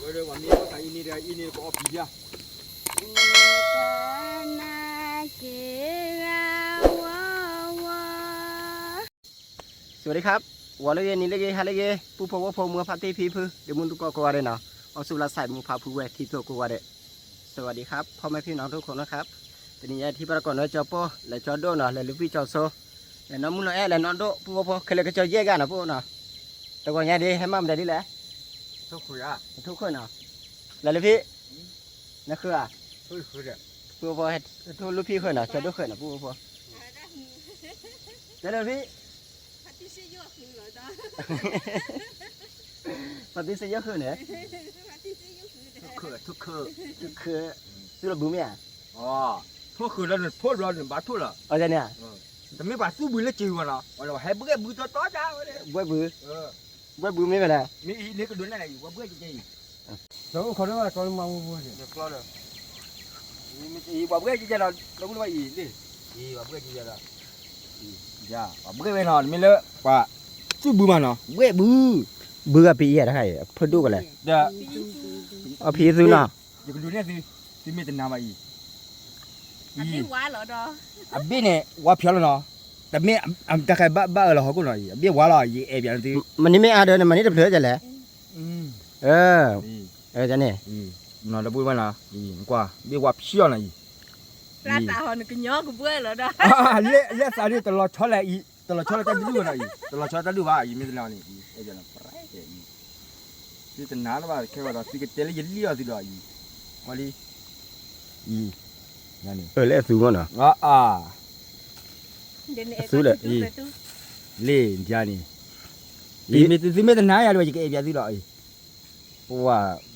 ဝဲမ့ၢ်အီၣ်တၢ်အံၤန့ၣ် တဂၤအံၤန့ၣ် ပအီၣ်ပံၤယါ. နာ်က့ဂၤဝီဝီ สวัสดีครับ ဂီၤလၢအဂ့ၤ နံၤလၢအဂ့ၤ ဟါလၢအဂ့ၤ ပုၢ်ဖိဝဲၢ်ဖိ မုၢ်ဖါတံၢ်ဖံဖု ဒီးမုၢ်သကိးကိးဂၤဒဲးနီၤ အီၣ်ဆူၣ်လၢ်ဆဲး မုၢ်ဖါဖုဝဲၢ် ထံၣ်သကိးကိးဂၤဒဲး สวัสดีครับ พ่อแม่พี่น้องทุกคนนะครับ တနံၤညါထံၣ်ဘၣ်တၢ်ကိးနီၢ်ကၠီပီၢ် လဲၤကၠီဒိၣ်နီၤ လဲၤလူၤဖံးကၠီဆိ လဲၤနီၢ်မုၢ်နီၢ်အဲၣ် လဲၤနီၢ်ဒိၣ် ပုၢ်ဖိဖိ ခဲလၢာ်ကၠီယဲၢ်ဂၤနီၤ ပုၢ်နီၤ တဂီၤညါဒ် ဟဲမၤမနုၤဒ်လဲၣ် တထူၣ်ဃုာ်နီၤ လဲၤလူၤဖံး နဃုာ်ဧါ ပုၢ်ဖိ ဟဲထူၣ်လူၤဖံးဃုာ်နီၤ ကၠီဒိၣ်ဃုာ်နီၤ ပုၢ်ဖိ ကၠီဒိၣ်ဖံး ဖါတံၢ်စ့ယိၣ်ဃုာ်န့ၣ် ထူၣ်ဃုာ် ထူၣ်ဃုာ် သုလီၤဘုမ့ၢ်ဧါ ထူၣ်ဃုာ်လၢနထူၣ်ဘျီန့ၣ် ဘၣ်ထူၣ်လီၤ အန့ၣ် တမ့ၢ်ပှၤသူၣ်ဘုလၢစ့ဝဲနီၤ ဟဲဘှဲၣ်ဘုတီတီတၢ်ဝဲ ဘှဲၣ်ဘု ဘှဲၣ်ဘုမ့ၢ်ဝဲလဲၣ် မ့ၢ်အံၤန့ၣ်ကဒိးနဲၣ်အံၤ ဘှဲၣ်ဘုကဲအံၤ ဒီးအိၣ်ခိးလၢဘၣ်တၢ်ကျီလၢမါဝဲဝဲန့ၣ် ဒီးကျီဒီး အံၤပှၤဘှဲၣ်ကဲကဲဒီး လၢမုၢ်လၢဘၣ်အံၤလံ အံၤပှၤဘှဲၣ်ကဲကဲဒီး ယၤ ပှၤဘှဲၣ်ဝဲနီၤ တမ့ၢ်လၢပှၤသူၣ်ဘုမးနီၤ ဘှဲၣ်ဘု ဘုဂၤပံၤအံၤတခါအံၤ အဖၢဒိၣ်ကလဲၣ် ဒီး အဖံးသုနီၤ ယကဒုးနဲၣ်သု သုမ့ၢ်တနာ်ဘၣ်အံၤ အဘ့ၣ်ဝါလီၤဒီး အဘ့ၣ်န့ၣ် ဝါဖျိးလီၤနီၤ တမ့ၢ် တၢ်ခါဘၣ်ဘၣ်အၢလီၤဟီၣ်ခိၣ်နီၤအံၤ အဘ့ၣ်ဝါလီၤ ယအဲၣ်ပၠးသု မ့ၢ်န့ၣ်မ့ၢ်အါဒီးန့ၣ် မ့ၢ်န့ၣ်တဖျၢၣ်ကလဲၣ် အၢ န့ၣ် နီၤဒီပုၢ်ဝဲၢ်နီၤ အံၤ နကွၢ် ဘ့ၣ်ဝါဖျိးနီၤအံၤ လၢသးဟီနကညီကဘှဲၣ်လီၤဒီး လၢသးဒ်တလီၤဆီလဲၣ်အံၤ တလီၤဆီလၢတၢ်ဒုၣ်ဘၣ်နီၤအံၤ တလီၤဆီတၢ်ဒုၣ်ဘၣ်အံၤ မ့ၢ်တနာ်န့ၣ် အဲၣ်ပၠးနီၤ ပရၢ်တဲအံၤ သုတနာ်လၢၤဘၣ် ခဲဂီၤဒီး သုကတဲလၢယလံၣ်အီၤသုဒီးအံၤ ကွၢ်လံ အံၤ လၢအသူမ့ၢ်နီၤ အါ အါ အသူဒီး လ့ၣ်ဒ်န့ၣ် မ့ၢ်သုမ့ၢ်တနာ်ယၤဒီး ယကအဲၣ်ပၠးသုလီၤအံၤ ပဝဲ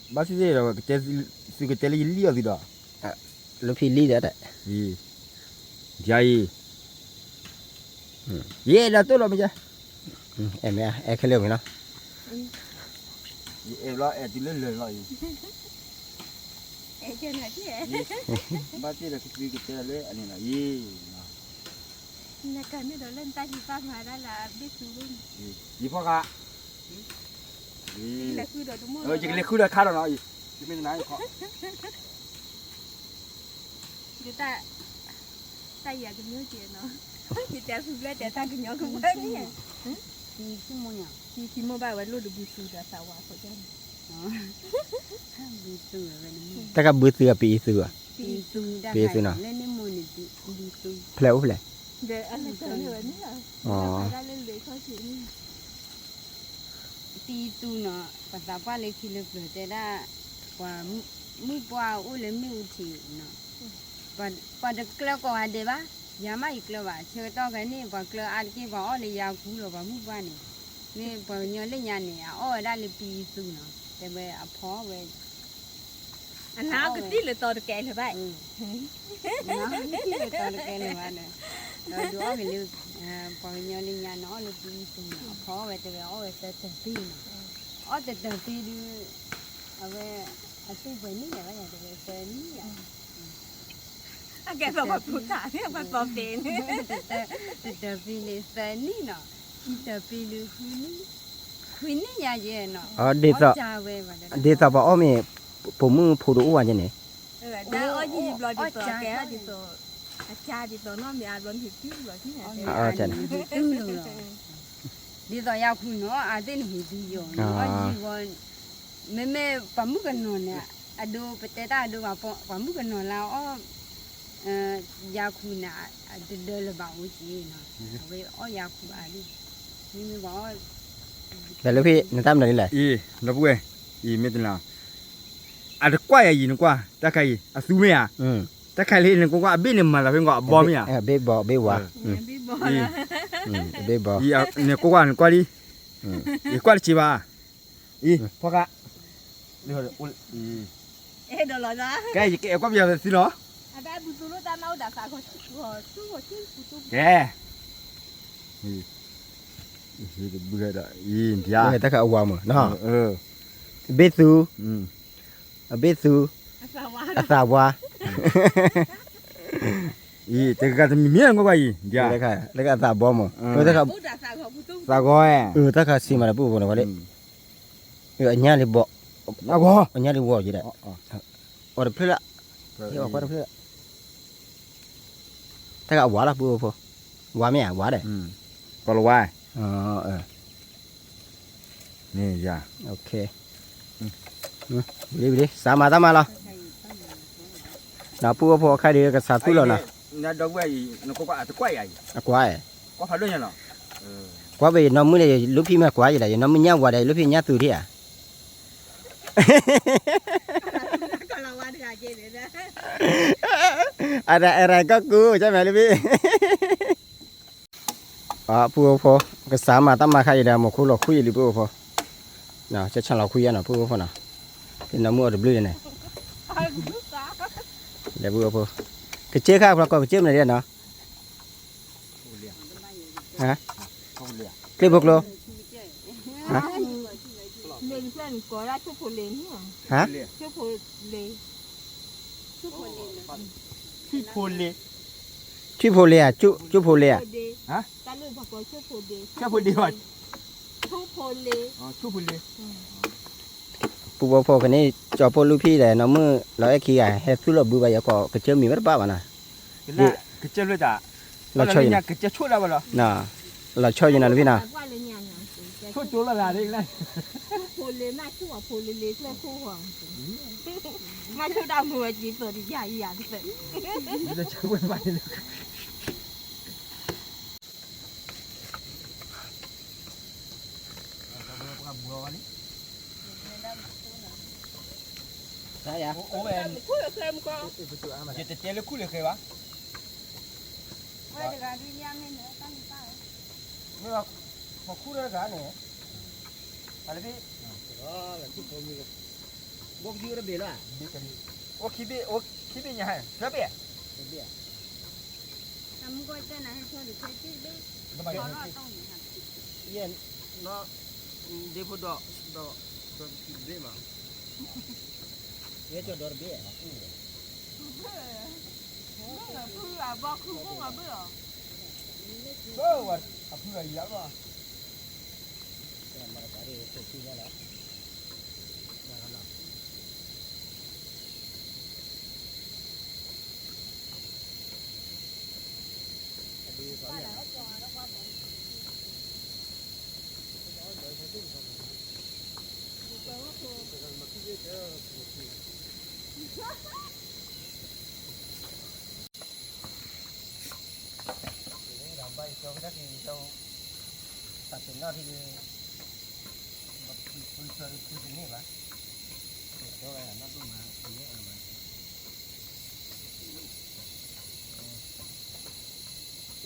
ဘၣ်သ့ၣ်သ့ၣ်ဒီး သုကတဲလၢယလံၣ်အီၤသုဒီး လၢဖံလံၣ်ဒီး ဒ်အံၤ ယအဲၣ်ဒိးတိၢ်လီၤမ့ၢ်ယဲ အဲၣ်မ့ၢ် အဲၣ်ခဲလၢာ်မ့ၢ်နီၤ ယအဲၣ်ဘျီအဲၣ်တုၤလၢလၢာ်လီၤအံၤ ဘၣ်သ့ၣ်ဒီးကသုကတဲလၢအန့ၣ်လီၤအံၤ နကမ့ၢ်ဒီးလၢနတၢ်ဟံးပၢ်မၤဒၣ်လၢအဘ့ၣ်သူလီၤ ယဖီဃာ် ယကလဲၤဃုဒီးခါဒီးနီၤအံၤ ယမ့ၢ်တနာ်ယခီ ယတၢ် တၢ်ယၤကမျိုးကဲနီၤ ယတဲဖုဘျဲတဲတၢ်ကညီကဘှဲၣ်န့ၣ် ခံမိၢ်ဘၣ်ဝဲလိၣ်တဘုသူဒီးသးဝါခိၣ်ကၢ်န့ၣ် တၢ်ကဘုသူအပအံသူဧါ ပအံသူနီၤ ဖျဲၣ်အိၣ်ဖျဲၣ် ဒီးအလၢကဝဲန့ၣ်လီၤ တအံသူနီၤ ပသးပှၢ်လၢခံလၢပျၢၤ တဲဒၣ် ပှၤမုၣ်ပှၢ်အိၣ်လၢမ့ၣ်အူထံးနီၤ ပှၤတကျၢၤကိးဂၤဒဲးဘၣ် ယၤမးယကျၢၤဘၣ် ဆၢကတီၢ်ခဲအံၤန့ၣ် ပှၤကျၢၤအါတက့ၢ် ပှၤအီၣ်လၢယၤခူလီၤ ပှၤမုၣ်ပှၢ်န့ၣ် မ့ၢ်ပှၤကညီလၢညါန့ၣ် အအီၣ်ဝဲဒၣ်လၢပအံသူနီၤ တဲဝဲအဖီဝဲ အနၢ်ကသံၣ်လၢသီတကဲလၢၤဘၣ် နၢ်ကသံၣ်လၢသီတကဲလၢၤဘၣ်ဒီး ဒုးအီၣ်က့ၤလၢ ပှၤကညီလၢညါန့ၣ် အီၣ်လၢပအံသူနီၤ အဖီဝဲတဲဝဲအီၣ်ဝဲသၢတၢၤသ့နီၤ အီၣ်တတၢၤသ့ဒုး အဝဲ အသူၣ်ပှဲၤနံၣ်လဲၣ်ဘၣ်ယၤတဲဝဲသၢနံၣ်ယၤ အကဲသိးပှၤဖိသၣ်န့ၣ် ပှၤသီသ့န့ၣ် တတၢၤသ့န့ၣ်သၢနံၣ်နီၤ ခံတၢၤသ့ဒုး ဃုနံၣ် ဃုနံၣ်ယၤယဲနီၤ ဒ်သိးပှၤအီၣ်မ့ၢ် ပိာ်မုၣ်ဖိတအိၣ်ဘၣ်ယဲန့ၣ် ဒ်အီၣ်ယံာ်ဘျီဒ်သိးကဲဒ်သိး အကါဒ်သိးနီၢ်မ့ၢ်အါဘျီန့ၣ် ဟ့ၣ်တူၢ်လီၤ ဒ်သိးယၤခူနီၤ အသ့ၣ်န့ၣ်ဟ့ၣ်တူၢ်ယီၤ အီၣ်ယံာ်ဝဲ မ့မ့ၢ်ပှၤမုၣ်ကနီၤန့ၣ် အဒိ ပတဲတၢ်အဒိဘၣ် ပှၤမုၣ်ကနီၤလၢအီၣ် ယၤခူန့ၣ် တဒၢလၢၤဘၣ်အိၣ်က့ၤနီၤ အဝဲအီၣ်ယၤခူအါဒ် မ့မ့ၢ်ပှၤအီၣ် ဒီးလၢဖံ နတၢ်မနုၤဒ်လဲၣ် အံၤ ဒီပုၢ်ဝဲၢ် အံၤမ့ၢ်တနာ် အတကွၢ်ယၤအံၤ နကွၢ် တၢ်ခါအံၤ အသူမ့ၢ်ဧါ တၢ်ခါလၢနကွၢ်ကွၢ် အဘ့ၣ်န့ၣ်မၤသးဖဲနကွၢ် အဘီမ့ၢ်ဧါ ဘ့ၣ်ဘီ ဘ့ၣ်ဝါ ဘ့ၣ်ဘီ နကွၢ်ကွၢ် နကွၢ်လံ ယကွၢ်တစံးဘၣ် အံၤ ဖီခါ ကဲ ယကအဲၣ်ကွၢ်ပယီၤသ့လီၤ ကဲ တဘုဒီး အံၤ တၢ်ခါအဝၤမး ဘ့ၣ်သူ အဘ့ၣ်သူ အသးဝါ အံၤ တဂၤတမံၤမံၤကွၢ်ကွၢ်အံၤ လၢအသးဘီမး သးဂီၤ တၢ်ခါစံးမးဒီး ပုၢ်ဖိန့ၣ်ဝဲလၢ အညၣ်လံဘီ အဝီၤ အညါဒံးဝီၤယံၤဒီး အီၤတဖျၢၣ်လၢ ဟ့ၣ်အီၤကွၢ်တဖျၢၣ်လၢ တၢ်ဂၤအဝါလီၤ ပုၢ်ဖိ ဝါမ့ၢ်ဧါ ဝါဒီး ကီၤလဝါ န့ၣ်ယၤ ဝံၤလံ ဝံၤလံ စးမၤတၢ်မၤလီၤ ဒီးပုၢ်ဖိအခါဒံးကစးသူၣ်လီၤနီၤ အကွၢ် ကွၢ်ဘၣ်ယနီၢ်မုၣ်ဒီး ယလိၣ်ဖံးမ့ၢ်ကွၢ်ယံၤဒီး ယနီၢ်မုၣ်ညၣ်ဝါဒီး ယလိၣ်ဖံးညၣ်သူးထံၣ်ဧါ အတၢ်အဲၣ်ရၤကီၢ်ကူ ကၢ်မဲာ်လၢဖံ ပုၢ်ဖိ ကစးမၤတၢ်မၤခါအံၤဒီး မိၢ်ခိလီၤခွံယံၤလံ ပုၢ်ဖိ ကဆၣ်လီၤခွံယါနီၤ ပုၢ်ဖိနီၤ ယနီၢ်မုၣ်အီၤတဘျုးန့ၣ် ဒီးပုၢ်ဖိ ကစၢၢ်ခါဖျီကီၢ်ကစၢၢ်မနုၤဒ်နီၤ ကျ့ဖိကျိ ဟါ ထွံၣ်ဖိလ့ဧါ ကၠူၣ်ဖိလ့ဧါ ပုၢ်ဖိကန့ၣ် ကၠီဖိလူၢ်ဖံးဒီး နီၢ်မုၣ်လီၤအဲၣ်ခံဂၤ ဟဲသူၣ်လီၤဘုဘၣ်ယကီၢ် ကစၢၢ်မံၤဝဲတဘၣ်ဘၣ်နီၤ လီၤဆီယနီၤ လီၤဆီယနီၤတဖံနီၤ ယတတဲလၢခူၣ်လၢဃဲဘၣ် မ့ၢ်ပှၤခူၣ်တဂၤန့ၣ် အလၢဖံ ဘိခံအိၣ်တဘ့ၣ်လီၤ အိၣ်ခံဘ့ၣ် အိၣ်ခံဘ့ၣ်ညါဟဲ သၢဘ့ၣ် သၢဘ့ၣ် ယဲ နီၢ် ဒ့ဖိဒီး ဒီး ဒီးတဘ့ၣ်မး ယဲကၠီဒီးတဘ့ၣ် ဖုအဘီခုဖိမးဘၣ်လီၤ အဖုအယၤဘၣ်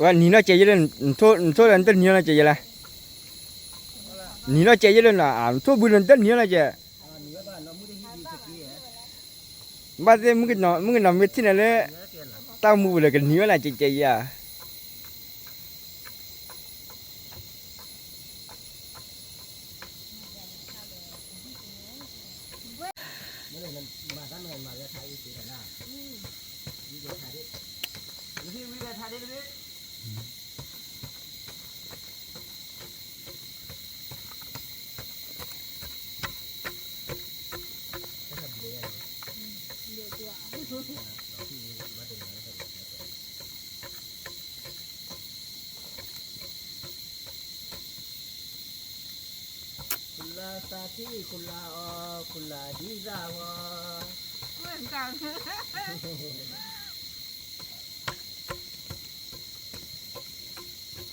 ဝဲနံၤနီၢ်ကဲးယဲလၢ နထိၣ်ဒီး နတနံၤနီၢ်ကဲးယဲလဲၣ် နံၤနီၢ်ကဲးယဲလၢ နထိၣ်ဘုလၢ နတနံၤနီၢ်ကဲး ဘၣ်သ့ၣ် မုၣ်ကနီၤမ့ၢ်ထံၣ်န့ၣ်လၢ တၢ်မူပူၤလၢကနံၤဝဲလၢကဲးကဲးယဲဧါ ခူလၢသးထံၣ် ခူလၢအီ ခူလၢဒ်သၣ်ဝီ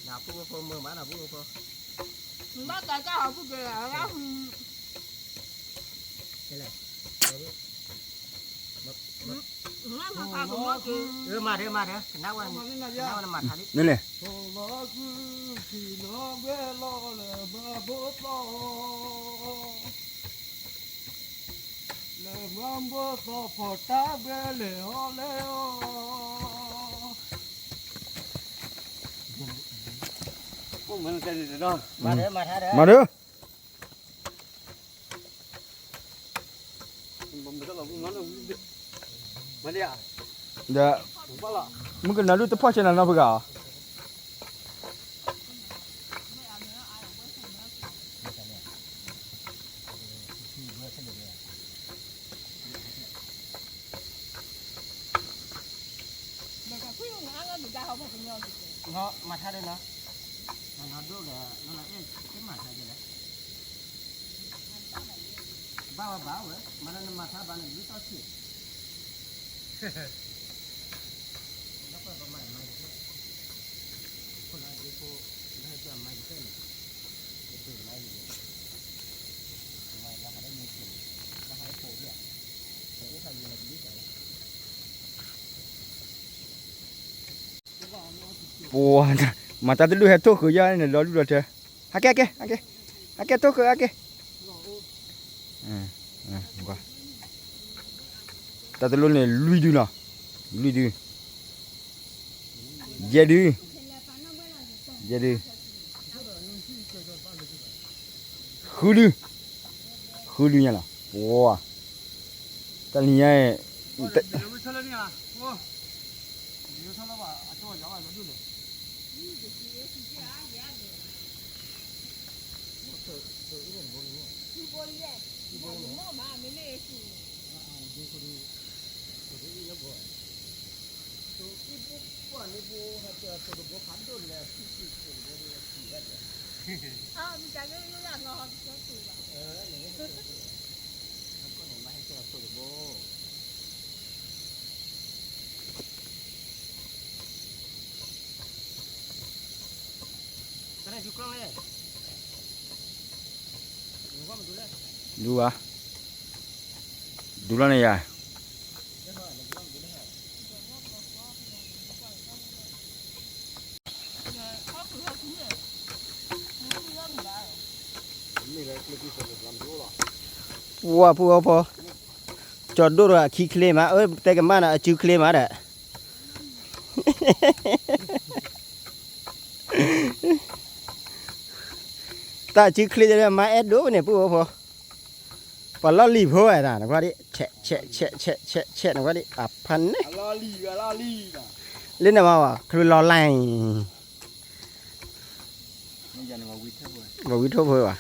နဖိဖိမုာ်မးနဖိဖိ ဘၣ်ကးကၢ်ဟီၣ်ခိၣ်က့ၤလၢ မၤဒၢ မၤဒၢ ကနၣ်ဝဲ ကနၣ်ဝဲနမၤထါဒ် မ့ၢ်လဲၣ် လၢမၤဘၢသီဖီတၢ်ဘဲလဲၣ်အီၤလဲၣ်အီၤ မၤဒၢ မၤဒၢ မၤဒၢ ဒီး မုၣ်ကနီၤဒုတဖီၣ်ဆဲးနၤနီတဖုဂၤအီၤ မၤထါဒီးနီၤ, မၤထါဒိၣ်ဒီး နအဲၣ်မၤထါဒ်လဲၣ်, ဘၣ်ဝဲဘၣ်ဝဲ, မၤလၢနမၤထါဘၣ်န့ၣ် ဘုသီၣ်ဆံး, လၢပှၤပမၤမၤတဖျၢၣ်, ခိၣ်လၢဒ့ဖိ, လၢဟဲပှၤမၤတဖျၢၣ်န့ၣ်, ယဒိၣ်မၤယဒိၣ်, မၤတၢ်ဟးလၢမ့ၢ်ဆံး, တၢ်ဟးလၢပိာ်ဖျၢၣ်, တအိၣ်ဖးယံၤလီၤဒ်သိးလီၤ. ပှၤ, မၤတၢ်တဒူၣ်ဟဲထိၣ်ဃုာ်ယါန့ၣ် လီၤဒူၣ်လီၤထၢ, ဟဲကဲ, ဟဲကဲ, ဟဲကဲ, ဟဲကဲထိၣ်ဃုာ်, ဟဲကဲ, တၢ်တလိၣ်န့ၣ် လွံၢ်ဒုနီၤ, လွံၢ်ဒု, ယဲၢ်ဒု, ယဲၢ်ဒု, ဃုဒု, ဃုဒုညါလီၤ, ပှၤ, တၢ်လံၤညါ, ဒူဝဲ, ဒူလီၤန့ၣ်ယၤ, ပှၤပှၤဖိ, ကၠီဒိၣ်တဂၤခံချ့မး, အၢ တဲကမၣ်နၤ အစုချ့မးဒီး တၢ်စုချ့တဲလၢမါအဲၣ်ဒိၣ်န့ၣ် ပုၢ်ဖိ, ပှၤလီၢ်လံၤဖိဝဲဒၣ် နကွၢ်ဒ်, ဆဲးဆဲးဆဲးဆဲးဆဲးဆဲး နကွၢ်ဒ် အဖါန့ၣ်, လၢနမၤဝဲ ချူလီၤလၢ်, ပှၤဝံထိၣ်ဖိဘၣ်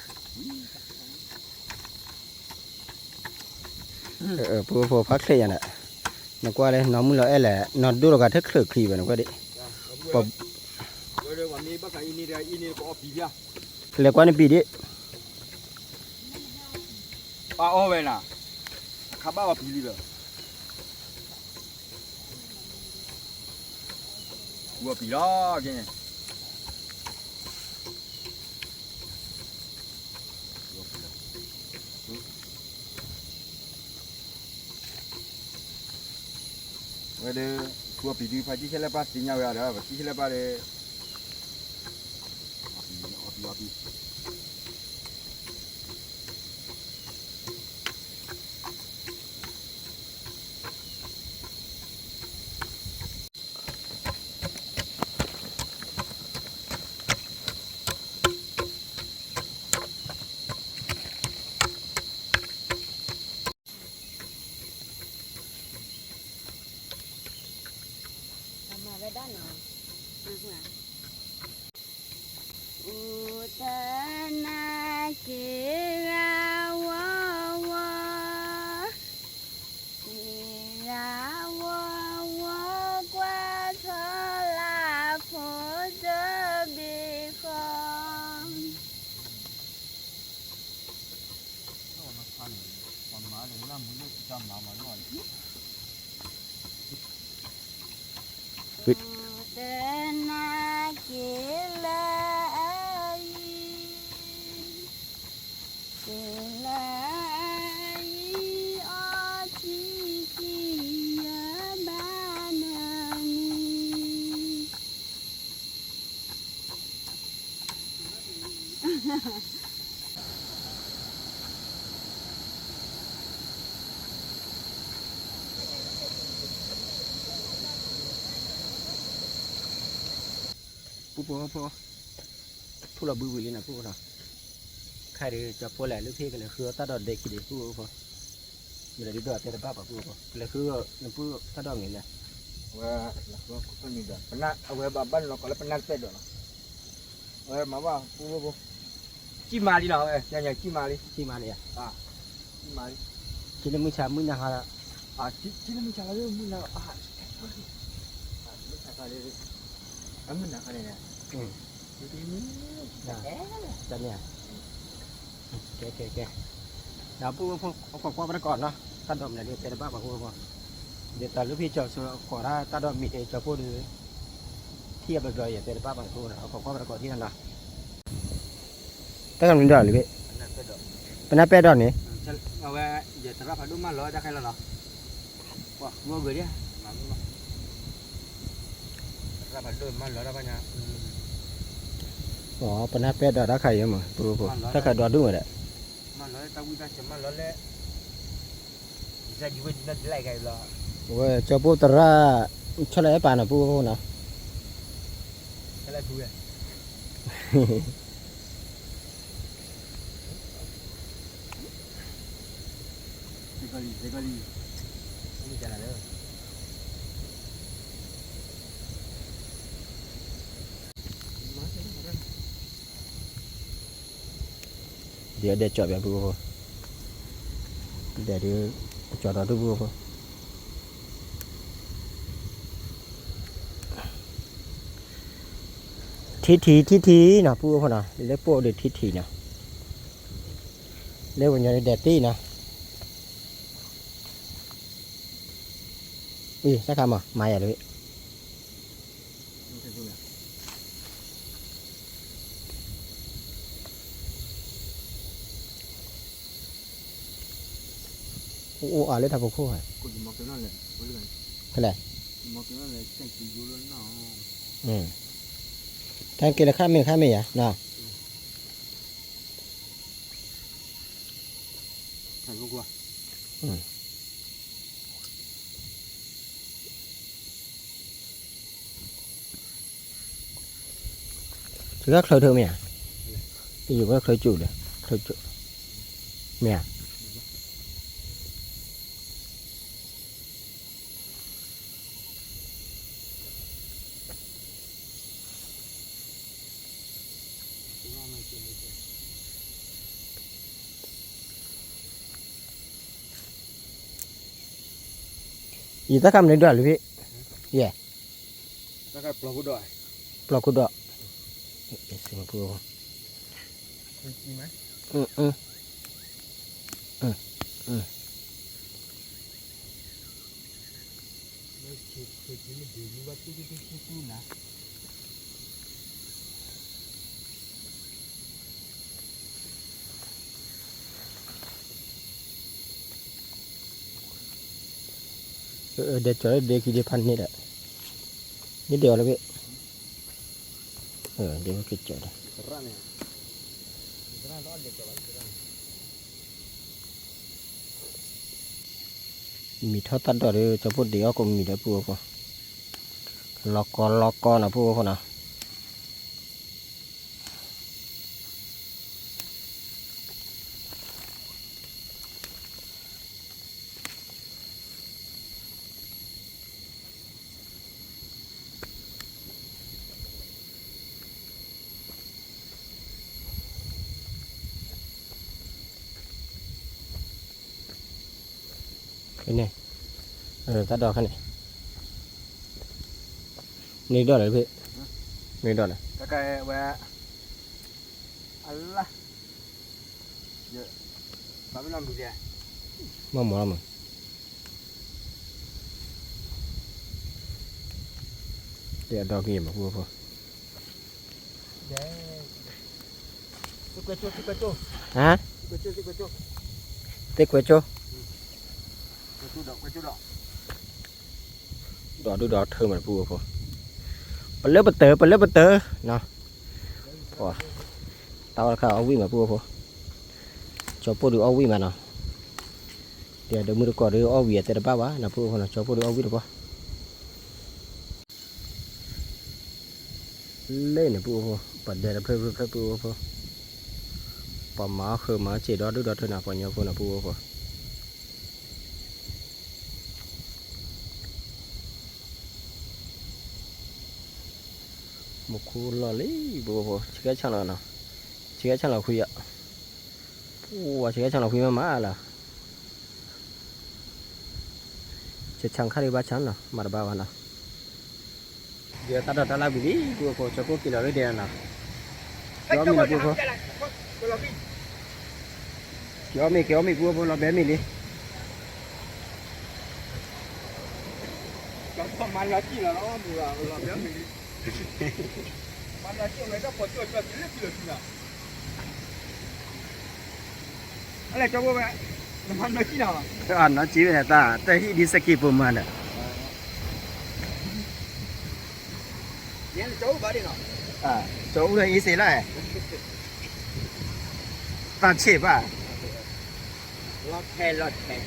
ပုၢ်ဖိဖါချ့ယၤန့ၣ်, နကွၢ်လၢ နီၢ်မုၢ်လီၤအဲၣ်လဲၣ် နီၢ်ဒိၣ်တဂၤထဲချၢးချံဘၣ် နကွၢ်ဒ်, လဲၤကွၢ်နပံၤဒ်, ပှၤအီၣ်ဝဲနၤ, အခါဘၣ်အီၣ်ပံၤလံဒီး ဝီပံၤလီၤက့ၤန့ၣ်, ဝဲဒီး ထူအီၣ်ပံၤဒုး ဖါကံၣ်ဆဲလဲၣ်ပၢ်သ့ၣ်ညါဝဲဒီး ပကံၣ်ဆဲလဲၣ်ပၢ်ဒီး အီၣ်ပံၤ အီၣ်ပံၤ အီၣ်ပံၤ အမၤဝဲဒၣ်နီၤ, အူတနၢ်က့ၤဂၤဝီဝီ, က့ၤဂၤဝီဝီ ကွၢ်ထီၣ်လၢဖိတဘ့ၣ်ဃီ. တနၢ်က့ၤလၢအအံၤ, က့ၤလၢအအံၤအီထံကံယဘၣ်နမံၤ. ပုၢ်ဖိဖိ, ထူၣ်လီၤဘှံးဝံၤလံနီၤ ပုၢ်ဖိနီၤ, ခဲအံၤဒီး ကၠီဖိလဲၣ် လၢဖဲကလဲၤဃုအီၣ်တၢ်ဒီးဒဲးခံဒံး ပုၢ်ဖိဖိ, မ့ၢ်ဒီးဒ်သိးတဲတဘၣ်ပှၤ ပုၢ်ဖိဖိ, ကလဲၤဃုနပုၢ်တၢ်ဒီးန့ၣ်လဲၣ်, အဝဲ, အဝဲဘၣ်ဘၣ်နီၤကီးလၢပနၢ်တပဲၣ်ဒီးနီၤ, အဝဲမၤဘၣ် ပုၢ်ဖိဖိ, ကံၣ်မၤလံနီၤ အဝဲ ကံၣ်မၤလံ, ကံၣ်မၤလံ, ကံၣ်လၢမုၢ်ဆါမုၢ်နၤဟါလီၤ, ကံၣ်လၢမုၢ်ဆါလီၤ မုၢ်နၤလီၤ, မုၢ်ဆါလီၤ အမုၢ်နၤခါန့ၣ်, တၢ်န့ၣ်, ကဲကဲကဲ, ဒီးပုၢ်ဖိ အခိးကွၢ်ပတကိးနီၤ, တၢ်ဒိးမနုၤဒ်တဲတဘၣ်ဘၣ်ပုၢ်ဖိ, ဒ်သိးလၢဖံကၠီဆိကိးဒၣ်တၢ်ဒိးမံၤန့ၣ် ကၠီဖိဒီး ထံၣ်အဘျီဘျီယတဲတဘၣ်ဘၣ်ပုၢ်ဖိနီၤ, အခိးကွၢ်ပတကိးထံၣ်နီၤ, တၢ်ကမနုၤဒိးလံဘ့ၣ်, ပနၢ်ပဲၢ်ဒိးန့ၣ်, အဝဲ ယသရၣ်ဖးဒိၣ်မၢလီၤတၢ်ခဲလၢာ်လီၤ, ပှၤမ့ၢ်ဂ့ၤဒၣ်, သရၣ်ဖးဒိၣ်မၢလီၤတၢ်ဖးညါ, ပနၢ်ပဲၢ်ဒိးတၢ်ခါအံၤမး ပုၢ်ဖိ, တၢ်ခါဒိးဒူၣ်မးဒီး, မၢလီၤလၢတၢ်ဝံၣ်တၢ်စၢၤမၢလီၤလၢ, ယကဝဲဒ်နီၢ်ဒ်လဲၣ်ဂၤအံၤလီၤ, အဝဲကၠီဖိသရၣ်, ဆီၣ်လၢအဲၣ်ပာ်နီၤပုၢ်ဖိနီၤ, ဆီၣ်လၢဖုဝဲ ဒ်အဒဲကၠီၣ်ဘၣ်ပုၢ်ဖိ, ဒဲဒုး, ကၠီၣ်ဒီးဒုးပုၢ်ဖိ, ထံထံၣ်ထံထံၣ်နီၤ ပုၢ်ဖိနီၤ, လၢပှိၢ်ဒုးထံထံၣ်နီၤ, လၢပှၤညီဒုးဒဲးတ့ၢ်နီၤ, အံၤ တၢ်ခါမး မၤယၤတဘ့ၣ် အိၣ်အါလၢတၢ်ဖီခိၣ်, ဖဲလဲၣ်, တၢ်က့ၤလၢခါမ့ၢ်ခါမ့ၢ်ယၤနီၤ, တဂၤချၢထၢၣ်မ့ၢ်ဧါ, ယဝဲချၢကၠူၣ်ဒီး, ချၢကၠူၣ်, မ့ၢ်ဧါ. ယတၢ်ခါမနုၤဒိၣ်လၢဖဲ, ယဲ, ပျီခိၣ်ဒီး, ဒဲကၠီၤလၢဒဲခံဒဲဖးန့ၣ်ဒီး, ယဒဲအီၤလၢဖဲ, ဒဲကၠီၤဒီး မံၤထီၣ်တၢ်ဒိၣ်ဒီး ကၠီၤဖိဒံးအီၣ်ကိးမံၤဒီးပုၢ်ဖိ, လီၤကီလီၤကီနီၤ ပုၢ်ဖိနီၤ. ဖဲန့ၣ်, တၢ်ဒိၣ်ခါန့ၣ်, န့ၢ်ဒိၣ်လၢဖဲ, န့ၢ်ဒိၣ်လၢ, ဝဲ, အလၢ, မ့ၢ်မၤလီၤမး, တဲအဒိၣ်ကံၢ်မး ပုၢ်ဖိ, ဟါ, သ့ၣ်ကွဲကၠိ, ဒီးဒုၣ်ဒီးထၢမး ပုၢ်ဖိ, ပလၢပတၢၢ် ပလၢပတၢၢ်နီၤ, တၢ်အီၣ်တခါအီၣ်ဝံၣ်မး ပုၢ်ဖိ, ကၠီၤပိၢ်ဒုးအီၣ်ဝံၣ်မးနီၤ, ဒီးမုၢ်တကိးဒုးအီၣ်ဝံၣ်အတဲတဘၣ်ဘၣ်နီၤ ပုၢ်ဖိနီၤ, ကၠီၤပိၢ်ဒုးအီၣ်ဝံၣ်တပှၢ် လၢန့ၣ် ပုၢ်ဖိ, ပှၤဒဲတဖျၢၣ်ဖျၢၣ်ဖျၢၣ် ပုၢ်ဖိ, ပှၤမၤအီၣ်ဃုာ်မၤအီၣ်စ့ၢ်ဒီးဒုၣ်ဒီးထၢနၤ ပှၤကညီဖိန့ၣ် ပုၢ်ဖိ, မူခိၣ်လီၢ်လံ ပုၢ်ဖိ, ဆံးကဲဆၣ်လီၤနီၤ, ဆံးကဲဆၣ်လီၤခွံယၤ, ပှၤဆံးကဲဆၣ်လီၤခွံမးမးလီၤ, ဆံးဆၣ်ခါဒံးဘၣ်ဆၣ်နီၤ မၤတဘၣ်ဘၣ်နီၤ. ယတၢ်ဒိးတၢ်လၢဝံၤလံ ပုၢ်ဖိ ကၠီဖိက့ၤလီၤလၢဒဲးနီၤ, က့ၤအီၣ်မ့ၤလီၤ ပုၢ်ဖိ, က့ၤအီၣ်မ့ၤ က့ၤအီၣ်မ့ၤ ပုၢ်ဖိ လီၤဘဲမ့ၤလံ, မၤလီၤကံၣ်လီၤလီၤ မၤလီၤကံၣ်လီၤ တၢ်ပိာ်ကၠိကၠီက့ၤလၢဖံလီၤဖံလီၤ အလဲၤကၠီဖိဝဲ, နမၤနီၢ်ကံၣ်နီၤ, နီၢ်ကံၣ်ဝဲတၢ် တၢ်ဟံၣ်ဒ်စက့ၤပိာ်မၤဒီး, ကၠီအိၣ်ဒီးအ့စ့လီၤ, တၢ်ဆ့ၣ်ဘၣ်, လီၤထဲလီၤထဲ,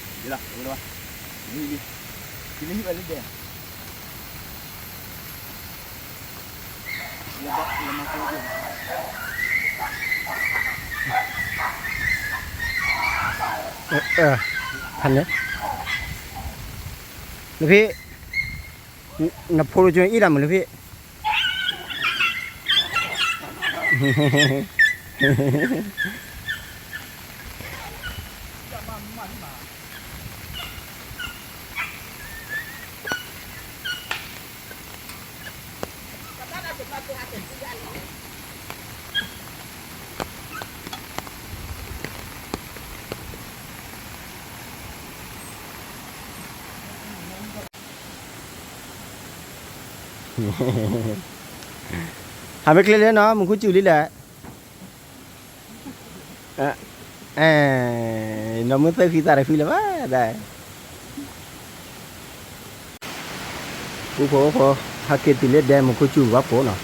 လီၤ, လီၤ, လီၤ, လီၤ, ဖဲန့ၣ်, နဖံ, နဖိဒိၣ်ကၠိအ့ၣ်တၢ်မုၢ်လၢဖံ ဟးမ့ၢ်ချ့လံနီၤ မူခိၣ်စူၤလံလဲၣ်, နီၢ်မုၢ်သၢဃံသးတဃံလၢၤဘၣ်ဒၣ် ပုၢ်ဖိဖိ, ဟဲက့ၤတုၤလၢဒဲမူခိၣ်စူၤဘၣ်ဖိနီၤ,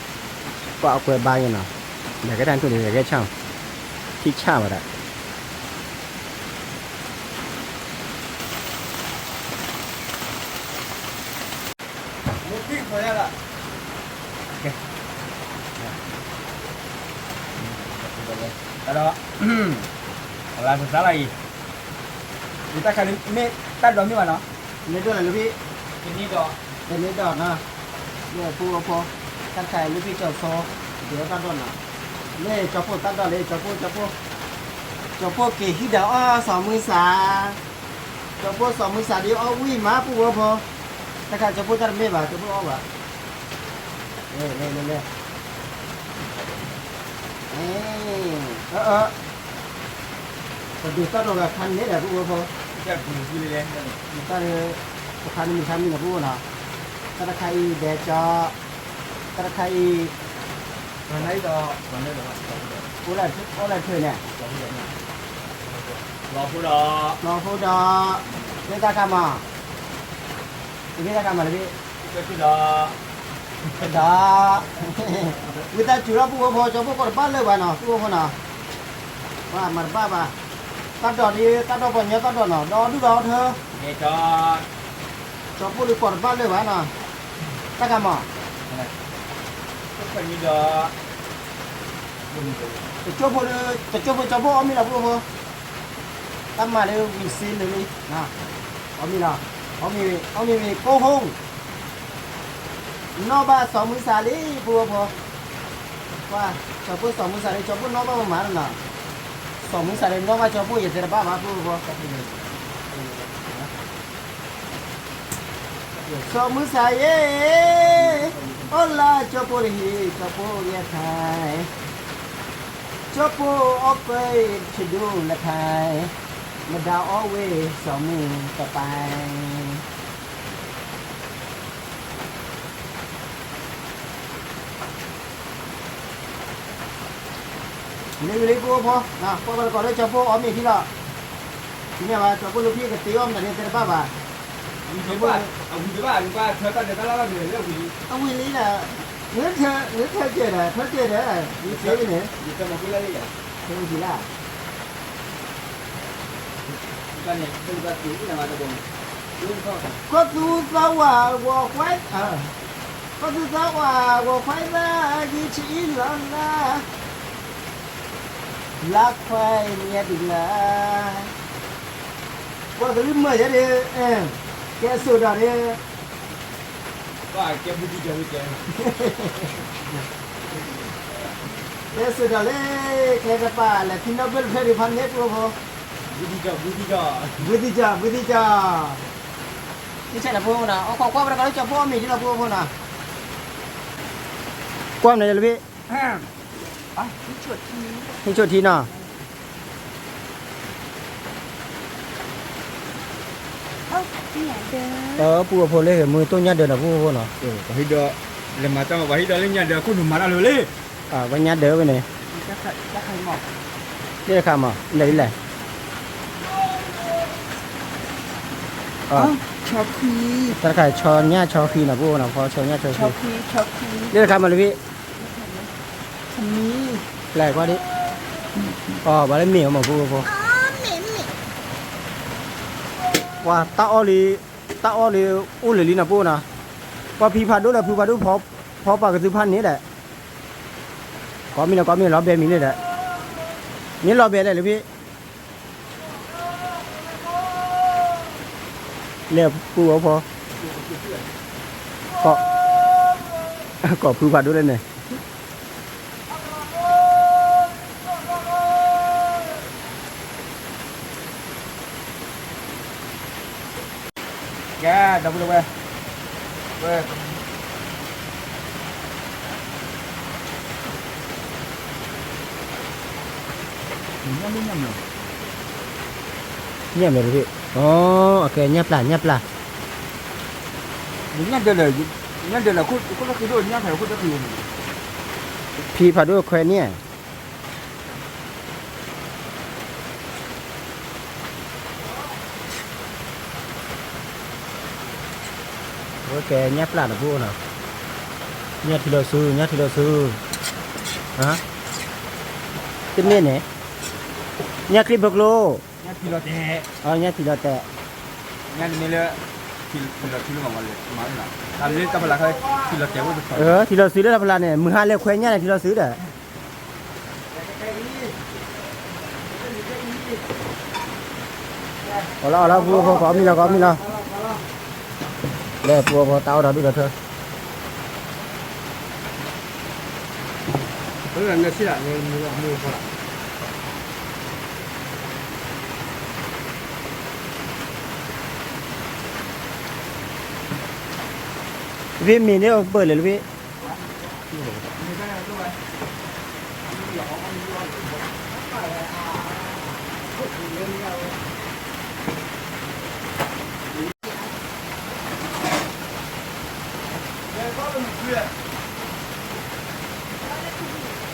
ပှၤအကွဲဘါယဲနီၤ, ဒီးကဲတၢ်ထူၣ်န့ၣ် ကဲဆၣ်, ထံဆၣ်ဝဲဒၣ် ဒီး, အလါစသးလီၤအံၤ, ယတၢ်ခါန့ၣ်မ့ၢ်တၢ်ဒိးမ့ၢ်ဘၣ်နီၤ, မ့ၢ်ဒိၣ်လဲၣ်လၢဖံ, တန့ၢ်ဒီးနီၤ, လၢပုၢ်ဖိဖိ, တၢ်ခါလၢဖံကၠီၤဖိ, ဒ်တၢ်ဒိးနီၤ, လၢကၠီၤဖိတၢ်ဒိးလၢကၠီၤဖိ ကၠီၤဖိ, ကၠီၤဖိက့ၤဟံးဒီးအီၣ်စီၤမုၢ်စၢ် ကၠီၤဖိစီၤမုၢ်စၢ်ဒ်အီၣ်ဝံၣ်မး ပုၢ်ဖိဖိ, တၢ်ခါကၠီၤဖိတၢ်တမ့ၢ်ဘၣ် ကၠီၤဖိအီၣ်ဘၣ်, လဲၤလဲၤလဲၤလဲၤ, အၢအၢ, ပဒုးတၢ်ဒိးဂၤခါန့ၣ်ဒီး ပုၢ်ဖိဖိ, တၢ်, တခါန့ၣ်မုၢ်ခါမံၤနီၤ ပုၢ်ဖိနီၤ, တၢ်တခါအံၤဒဲကၠီ, တၢ်တခါအံၤ အိၣ်လၢထွဲန့ၣ်, လီၤဖိဒီး, လီၤဖိဒီး, မ့ၢ်တၢ်ခါမး, မ့ၢ်တၢ်ခါမးလၢ, ဒီး, ဝံသးစူၤလီၤ ပုၢ်ဖိဖိ ကၠီၤဖိကိးတဘၣ်လၢၤဘၣ်နီၤ ပုၢ်ဖိဖိနီၤ, ပှၤမၤတဘၣ်ဘၣ်, တၢ်ဒိးဒ် တၢ်ဒိးပှၤညီတၢ်ဒိးနီၤ ဒီဒူၣ်ဒီထၢ ကၠီၤဖိဒုးကိးတဘၣ်လၢၤဘၣ်နီၤ, တၢ်ခါမး, တကၠိဖိ, တကၠိဖိကၠီၤဖိအီၣ်မ့ၤလီၤ ပုၢ်ဖိဖိ, တၢ်မၤလၢဝံၤစ့လၢာ်လံ, အီၣ်မ့ၤလီၤ, အီၣ်မ့ၤဝံၤ ကိၢ်ဟိၣ် နီၢ်ဘၣ်စီၤမုၢ်စၢ်လံ ပုၢ်ဖိဖိ, ပှၤ, ကၠီၤဖိစီၤမုၢ်စၢ်လံ ကၠီၤဖိနီၢ်ဘၣ်မၤမၤနီၤ, စီၤမုၢ်စၢ်လံနီၢ်ဘၣ်ကၠီၤဖိ ယတဲတဘၣ်ဘၣ် ပုၢ်ဖိဖိ စီၤမုၢ်စၢ်ယဲ, အိၣ်လၢကၠီၤဖိတဟံး ကၠီၤဖိယဲၢ်ခါ, ကၠီၤဖိအီၣ်ကွဲးဆံးဒိၣ်လၢခါ, မဒါအီၣ်ဝဲစီၤမုၢ်တပၢ် လံလံ ပုၢ်ဖိဖိ, ကွၢ်ကွၢ်တကိးလၢကၠီၤဖိအီၣ်မ့ၤထံလီၤ, မ့ၢ်ဘၣ် ကၠီၤဖိလၢဖံကတ့အီၣ်မတၤန့ၣ် တဲတဘၣ်ဘၣ်, အဝံၤတဘၣ်, အဝံၤတဘၣ် နကွၢ်ထွဲတၢ်ဒဲးတၢ်လၢ်ဘၣ်မ့ၢ်လၢဝံၤလံ, အဝံၤလံလၢ, န, နထွဲကဲဒီး ထွဲကဲဒီး, ယတဲဝဲန့ၣ်, ယတဲမၤကွံာ်လၢလံယၤ, ထွဲဝံၤလံ ကီၢ်သူသးဝးဂီၤခွဲး, ကီၢ်သူသးဝးဂီၤခွဲးသး ယံၤဆံအံၤလီၤလၢ, လါခွဲးမံၤဒုလၢ, ပှၤကလုာ်မၢယဲဒၣ်, ကဲစိာ်ဒီးဒၣ်, ကဲစိာ်ဒီးလၢ, ကျဲတပာ်လဲၤဖံနီၣ်ဘျၢၣ်တဖျၢၣ်ဒံးဖးန့ၣ် ပုၢ်ဖိဖိ, ဘုသံၣ်ကၠီၣ်, ဘုသံၣ်ကၠီၣ်, ဘုသံၣ်ကၠီၣ်, နဆဲးနဖိနီၤ အိၣ်ခိးကွၢ်ပတကီလၢကၠီၤဖိအီၣ်မ့ၤဒ်လီၤဖိဖိနီၤ, ကွၢ်မနုၤလၢဖဲ ဟ့ၣ်ဆိၣ်ထံနီၤ, ပူဖိဖိလၢဟဲမုၢ်တိၢ်ညၣ်ဒၢးနီၤ ပူဖိဖိနီၤ, ပှၤဟံးဒီး လဲၤမၤတၢ်မၤ ပှၤဟံးဒီးလၢညၣ်ဒၢးခိၣ်နူာ်မၤတၢ်လၢၤဝဲလံ, ပှၤညၣ်ဒၢးဝဲန့ၣ်, တၢ်တခါအံၤမး, လဲၤလဲၤ ဆီခံ, တၢ်တခါအံၤဆီညၣ်ဆီခံနီၤ ပူဖိနီၤ ဖီဆီညၣ်ဆီခံ, ဆီခံ, ဆီခံ, လၢတခါမးလၢဖဲ ဆီမံ, လဲၤကွၢ်ဒ်, အီၤ ပှၤလၢမ့ၢ်အီၤမး ပူဖိဖိ, ပှၤတၢ်အီၣ်လံ, တၢ်အီၣ်လံ အိၣ်လၢာ်လံနီၤ ပူဖိနီၤ, ပှၤဖံဖးဒိၣ်လၢဖုဖးဒိၣ် ဖီပာ်ကသုဖးန့ၣ်ဒီး, ကိးမံၤလီၤ ကိးမံၤလီၤ လီၤဘဲမံၤန့ၣ်ဒီး, မ့ၢ်လီၤဘဲလဲၣ်လၢဖဲ လဲၤပူအီၤဖီ, ကိးဖုဖးဒိၣ်လၢန့ၣ်, ကဲ ဒီပုၢ်ဝဲၢ်, ဝဲ ညၣ်မ့ၢ်တဘ့ၣ်, အကဲ ညၣ်ပျၢ် ညၣ်ပျၢ်, ညၣ်ဒၢးလၢ, ညၣ်ဒၢးလၢ ခိၣ်တၢ်ခံဒိၣ် ညၣ်ဖးဒိၣ်ခိၣ်တၢ်ခံဒိၣ်န့ၣ်, ဖံဖးဒိၣ်ခွဲးန့ၣ် အဝဲကဲညၣ်ပျၢ်တဘိနီၤ, ညၣ်ထံလီၤစု ညၣ်ထံလီၤစု, တမ့ၢ်န့ၣ်, ညၣ်ချံဘၢကျိ, ညၣ်ထံလီၤတဲာ်, ထံလီၤစုလၢတၢ်ဖလးန့ၣ် မုၢ်ဟါလဲၤခွဲးညၣ်န့ၣ် ထံလီၤစုဒီး အီၣ်လီၤအီၣ်လီၤ ပူဖိ ကိးမံၤလီၤ ကိးမံၤလီၤ, လဲၤပူဖိ တၢ်အီၣ်ဒီးဒူၣ်ဒီးထၢ, ဖဲမ့ၢ်န့ၣ်ပၢၢ်လၢဖဲ ဖံဖးဒိၣ်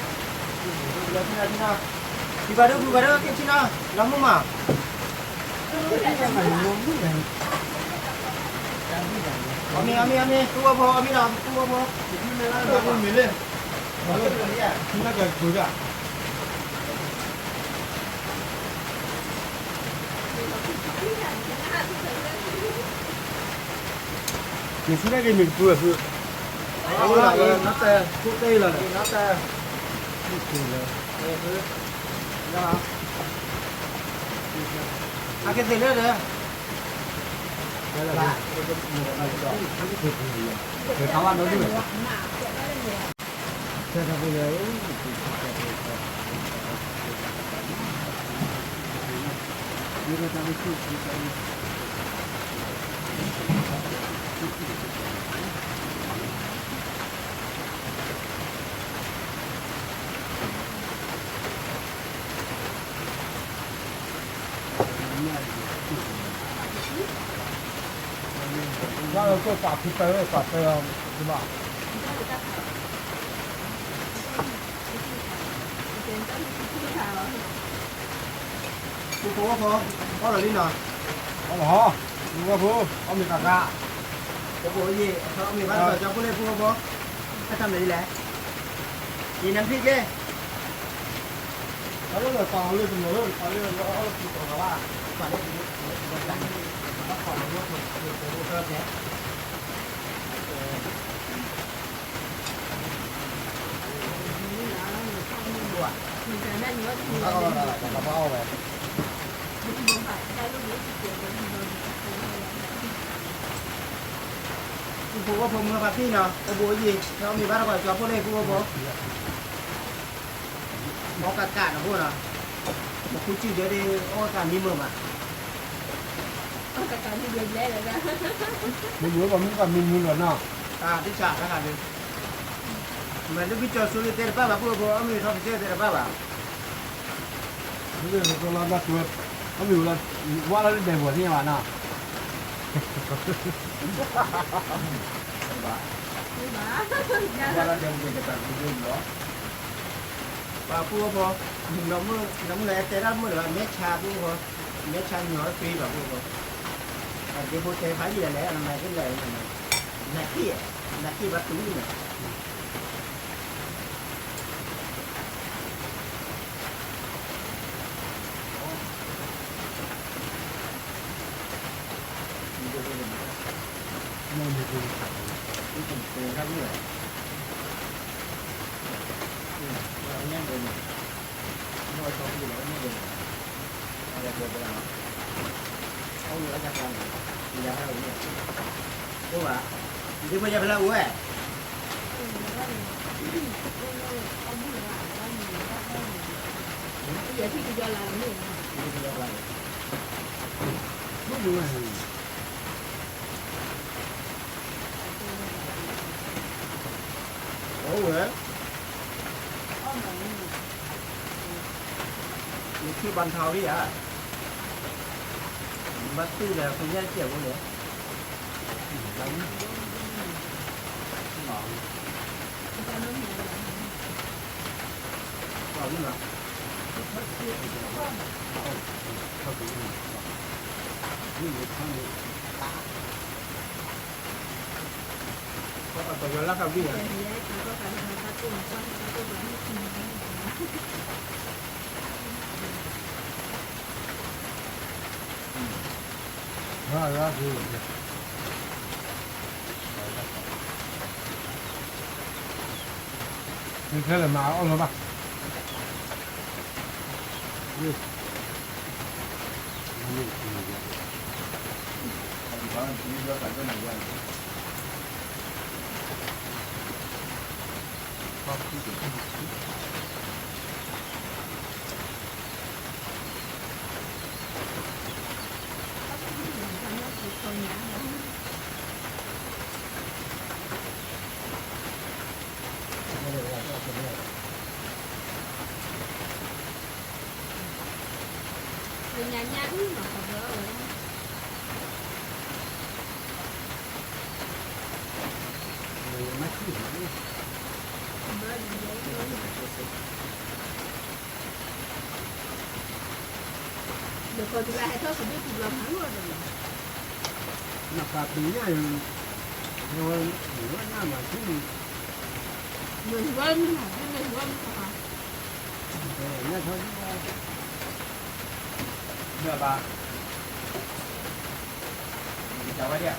ဖံဖးဒိၣ် က့ၤဆ့နီၤ လီၤမုၢ်မး, အီၣ်မ့ၤ အီၣ်မ့ၤ အီၣ်မ့ၤ သူဝဲဖိ အီၣ်မ့ၤဒီး သူဝဲဖိ, မ့ၢ်လၢ မ့ၢ်ဆူၣ်တၢ်က့ၤမ့ၢ်တပူၤအဃိ, အဝဲဒၣ်ဝဲနီၢ်တဲ, ခိၣ်တဲလီၤ, အကသ့ၣ်လၢဒီး, ပူဖိဝဲဖိ, အီၣ်လီၤလံနီၤ, အီၣ်လီၤ, ပူဖိဖိ, အီၣ်မ့ၤဃၣ်ဃၣ်, ပူဖိအံၤ အီၣ်မ့ၤဘၣ်တကီၢ် ကၠီဖိလ့ၣ် ပူဖိဖိ, တၢ်တမံၤဒ်လဲၣ်, ယနဖံက့ ပူဖိဝဲဖိမုၢ်ဖါတံၢ်နီၤ အိၣ်ဘိယံၤ ဟဲအီၣ်မ့ၤဘၣ်တကီၢ်ကၠီဖိလ့ၣ် ပူဖိဖိ, အီၣ်ကးကးနီၤဖိနီၤ, ပခူစံၣ်ဒၢဒ့ အီၣ်ကးမံမုာ်မး. တကးမံၤဒဲးဘျဲၣ်လၢၤ, မ့ၢ်မုာ်ဘၣ်မုာ်ဘၣ်မ့ၢ်မုာ်လီၤနီၤ, တၢ်တၢ်တခါန့ၣ်, မ့ၢ်လၢပကၠီၤစိလၢတဲတဘၣ်ဘၣ် ပုၢ်ဖိ အမ့ၢ်ထီၣ်ကစၢၢ်တဲတဘၣ်ဘၣ်, မ့ၢ်လၢကလီဘၣ်ကျိၤ, အမ့ၢ်ဝဲလၢ, ဝါလၢဒဲးဘီၣ်သ့ၣ်ညါဘၣ်နီၤ, ဝါလၢဒဲးဘီၣ်ကတၢၢ်ကတၢၢ်လီၤ, ပှၤပုၢ်ဖိ, နမုၢ်လၢတဲတၢ်မုၢ်လၢၤဘၣ် မဲဆါပုၢ်ဖိ, မဲဆါညီတပ့ၤဘၣ်ပုၢ်ဖိ, ဒ့ဖိတဲဖးယံာ်ဒ်လဲၣ် နမၤက့ၤလဲၣ်, နက့ၤ, နက့ၤဘၣ်တုၤန့ၣ် အဝဲ, နထံၣ်ဘၣ်ထီၣ်ဝံၤဧါ, ဘၣ်တူၢ်လၢပညၣ်စဲးဖိလဲၣ်, မ့ၢ်ထဲလဲၣ်မၤအီၣ်လီၤဘၣ်, နပာ်ပ့ၤညၣ်, နဝဲ, နဝဲညၣ်မၤဆူၣ်, နဝဲမၤ, နဝဲမၤ, ညၣ်ထီၣ်ဒံးဘၣ်, မ့ၢ်ဘၣ်, နကစၢ်ဝဲဒၣ်,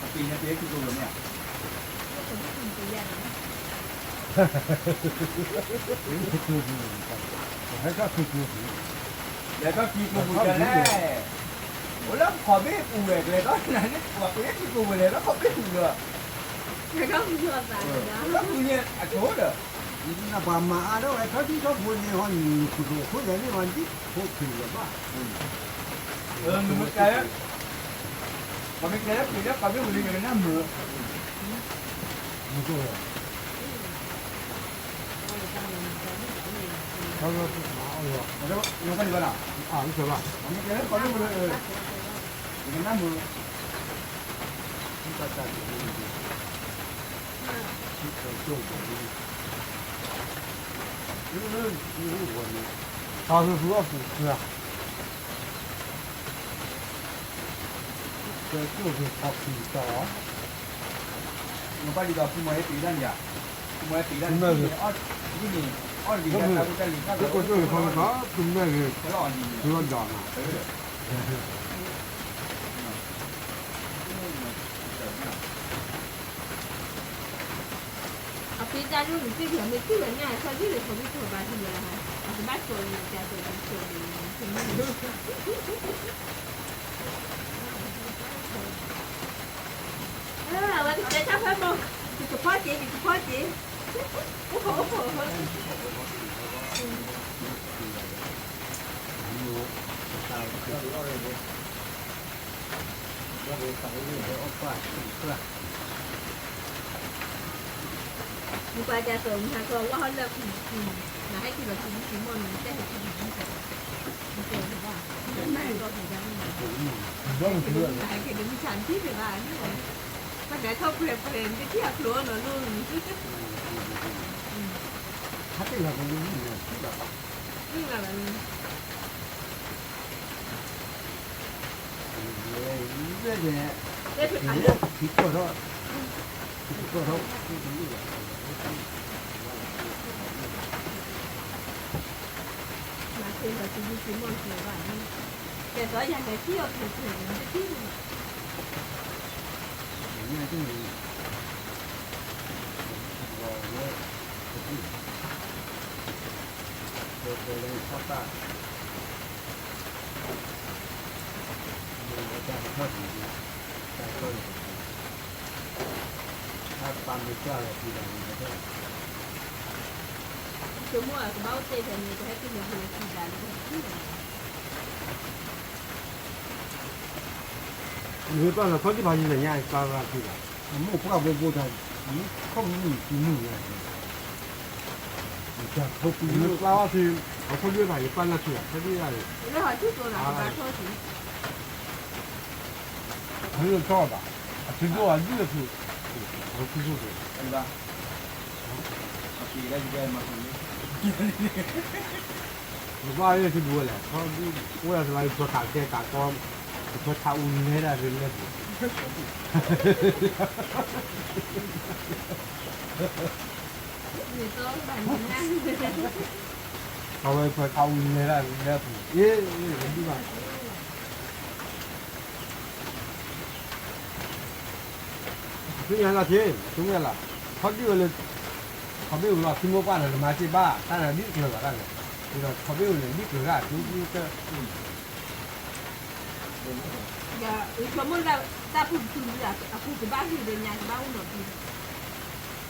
အပ့ၤန့ၣ်ပ့ၤခံကိၢ်လၢၤမ့ၢ်ဧါ ဟဲထီၣ်ခံပူၤ, လဲၤထီၣ်ခံပူၤကလဲၣ်, အိၣ်လၢခီၣ်ဘ့ၣ်ပူၤဝဲကလဲၤထီၣ်နၤန့ၣ် ပှၤပ့ၤခံပူၤဝဲလဲၤထီၣ်ခီၣ်ဘ့ၣ်ပူၤလၢ, လဲၤထီၣ်ပူၤန့ၣ်အဆိလၢ, နပှၤမၤအါထီၣ်ဝဲထီၣ်ထံထီၣ်ဖိန့ၣ်ဟီ နုာ်ခိၣ်ခိၣ်န့ၣ်မၤဒ်ဖိခံလၢၤဘၣ်, နမ့ၢ်ကဲ, ပှၤမ့ၢ်ကဲလၢပှၤလၢခီၣ်ဘ့ၣ်ပူၤန့ၣ် ယကနၣ်မုာ် မ့ၢ်ကဲလၢ, ယကနၣ်မုာ်, တၢ်ဖုဖုအီၣ်ပူၤဖုဧါ, ကဲကၠိၣ်ဖုဖီခံတၢ်အီၤ, နဘၣ်ဒ်သိးဖုမီၤဟဲပ့ၤတၢ်န့ၣ်ဧါ, ဖုမီၤဟဲပ့ၤတၢ်န့ၣ်, ဖုမီၤဟဲပ့ၤတၢ်န့ၣ်, ကၠိၣ်ကၠိၣ်ဖုဖီမီၤ, ဖုမီၤဟဲပ့ၤ, ဖုလီၤဒီး, အပ့ၤတၢ်ဒိၣ်န့ၣ် ပ့ၤမ့ၢ်ထံၣ်ဝဲမ့ၢ်အဆီဒ်န့ၣ် ခီဘ့ၣ်ထီၣ်ဘၣ်ထံၣ်ဝဲလီၤ, အကဘၣ်ကၠီၤလံ ကၠီၤလံ ကၠီၤလံ, အဝဲကတဲတၢ်ဖဲမီၤ, ယကဖီက့ၤ ယကဖီက့ၤ, အိၣ်ခိး အိၣ်ခိး, မ့ၢ်တၢ် မုၢ်ပှၤကသိး မဟါကဝၢ်ဟီၣ်လၢၢ်ခုၣ်, နဟဲက့ၤလီၤဆံးဆံးမီၢ်န့ၣ် တဲဟဲက့ၤဆံးဆံးမီၢ်န့ၣ်, နဟဲက့ၤလီၤဆံးဆံးမီၢ်န့ၣ်, နဟဲက့ၤဆံးဆံးမီၢ်န့ၣ်, ပှၤကထီၣ်ပှဲၤပှဲၤ နတထံၣ်အကျိၤနီၤလိၣ်န့ၣ်, ဟးတ့ၢ်လီၤပှဲၤန့ၣ်, မ့ၢ်ပၢ်လီၤခီဒံးဘၣ်ယံၤလၢညါ ပၢ်လီၤခီဒံး, မ့ၢ်ပှၢ်ဘိဘိတၢ်, ခီၣ်မုၢ်မုၢ်မုၢ်, မ့ၢ်ပှၢ်ဘိဘိတၢ်, ခီၣ်ဒံးဘၣ်ယံၤပၢ်လီၤခီဒံးဘၣ်, ခီၣ်ဒံးဘၣ်, အထံၣ်ဘၣ်, အထံၣ်ဘၣ်, အထံၣ်ဘၣ်, ယဘၣ်လၢထံဒိၣ်ဝဲလဲၣ်, အိၣ်ဒၣ်တလါ ယဖၢခးကဲကးကီ, ယဖၢခးအူလဲဒၣ်လၢလဲၣ်ပူၤ, အဝဲဖၢခးအူလဲဒၣ်လၢလဲၣ်ပူၤ, အ့, ဒ်ဘၣ် သ့ၣ်ညါလီၤက့ၤ ဆိကမိၣ်လီၤ, ခီဘ့ၣ်ဝံၤလီၤ ထံမိၢ်ပှၢ်ဒီး နမၤစ့ၢ်ဘၣ် တၢ်န့ၣ်ဒ်ကျၢၤဘၣ်တၢ်န့ၣ်, ဒီးခီဘ့ၣ်ဝံၤန့ၣ် ဒ်ကျၢၤတၢ် ဒ်က ယဆိကမိၣ်လၢ တၢ်ပူၤတပူၤ အပူၤကဘၣ်ဂ့ၤဒီးညါကဘၣ်အိၣ်နီၤဖံ,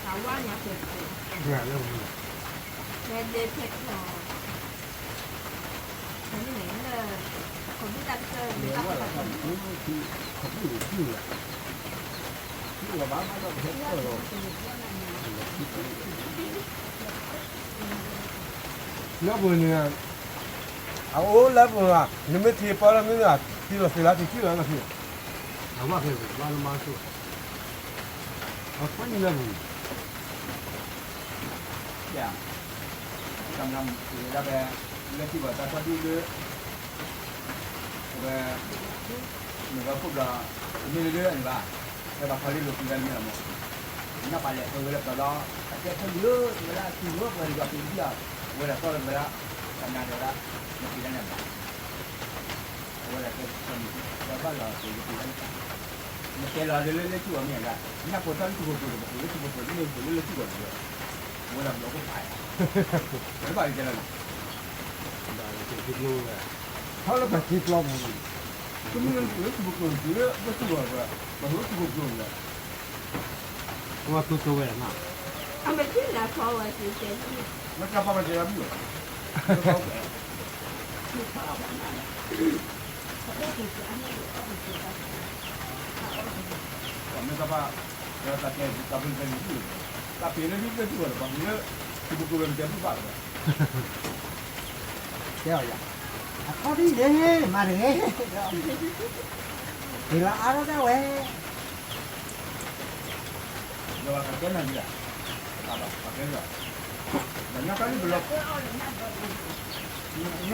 တၢ်ဝါညါဖဲ, ဖဲဒဲဖဲထီၣ် ဖဲန့ၣ်လၢ ခီဘ့ၣ်တၢ်ကတၢၢ်န့ၣ် တၢ်ဖီၣ်တၢ်ဖီၣ် လၢပူၤန့ၣ်, အအိၣ်လၢပူၤ, နမ့ၢ်ထံပၢလၢမ့ၢ်, ထံလီၤသ့လၢထံထံလီၤလီၤ, အဝဲဖဲဘၣ်လၢမၤဆိ, အဖဲန့ၣ်လၢပူၤ ကမၤဝဲဒၣ်ဖဲ လၢထံဘၣ်တၢ်ခီၣ်ဒံၣ်လၢ အဝဲ မ့ၢ်ဝဲခိၣ်ဘျီ မ့ၢ်လၢလၢအန့ၣ်ဘၣ်, ဖဲဘၣ်ခီလံလိာ်ကွံာ်ဝဲလၢမ့ၢ်လီၤမး, နၢ်ပာ်လဲၤဖဲဝဲလၢပျီလီၤ, အတဲဖဲလံဧၢ ဝဲဒၣ်ထံဂီၤပှဲၤတယီၤက့ၤဒံၣ်အီၤ, ဝဲဒၣ်ကီၢ်လၢဝဲဒၣ် ကနၤဒီးဝဲဒၣ် နက့ၤဒၣ်န့ၣ်ဘၣ် အဝဲဒၣ်တဲ ကဘၣ်လီၤက့ၤက့ၤဒၣ်န့ၣ်ဘၣ်, နတဲလီၤလၢလၢထံဂီၤမ့ၢ်ဧါ, နၢ်ဖိထီၣ်လၢထံဖိကျိၤဒီး ပက့ၤလၢထံဖိကျိၤ မ့ၢ်ပက့ၤလၢလၢထံဂီၤန့ၣ်, အဝဲဒၣ်ဘျီကဖးဧါ, တဘၣ်ကဲလီၤနီၤ ထီၣ်လၢပှၤက့ၤပျီပူၤန့ၣ်, ကမ့ၢ်လၢပှၤလၢထံဖိကျိၤန့ၣ် က့ၤလၢပှၤထံဖိကျိၤ, ပှၤလၢထံဖိကျိၤန့ၣ်, အဝဲတိတိဝဲဒၣ်မး, အမ့ၢ်ထံၣ်န့ၣ်အဖီဝဲက့ၤကဲ, မ့ၢ်တၢ်ပာ်ပှၤကဲလီၤဘုၣ်ဝဲ, မ့ၢ်တၢ်ပာ်, တၢ်တဲတၢ်ပၢၢ်တဲန့ၣ်ဘုၣ်, တၢ်ပ့ၤလၢထံဖိကျိၤဒီး ပှၤက့ၤလၢထံဖိကျိၤဝဲမ့ၢ်တဲဘုၣ်ဘၣ်ဝဲ တဲအီၤယၤ, အခီဒံၣ်န့ၣ် မၤတဂ့ၤ, က့ၤလီၤအါထီၣ်ဒၣ်ဝဲ, ယကတဲနၤယၤ, ပတဲလီၤ, ဒီးညါတၢ်ဒ်ပလီၢ်, ညါတၢ်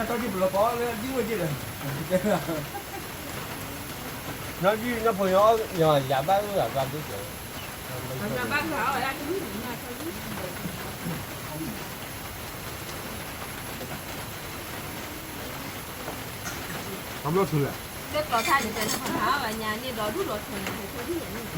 ဒ်ပလီၢ်ပီလၢဒ်ဝဲက့ၤဒီး, တဲလီၤ, ညါဒ်ညါဖိညီ, ယၤဘၣ်ဝဲဒၣ်ဘျီဒ်ကဲ, ဘၣ်ဘၣ် တဘျီထူလဲၣ်, လၢကျီထါန့ၣ် တၢ်န့ၣ် ပှၤဟးဘၣ်ညါန့ၣ် ဒီးဒူၣ်ဒီးထၢန့ၣ် ဟဲဆိဒ်န့ၣ်န့ၣ်,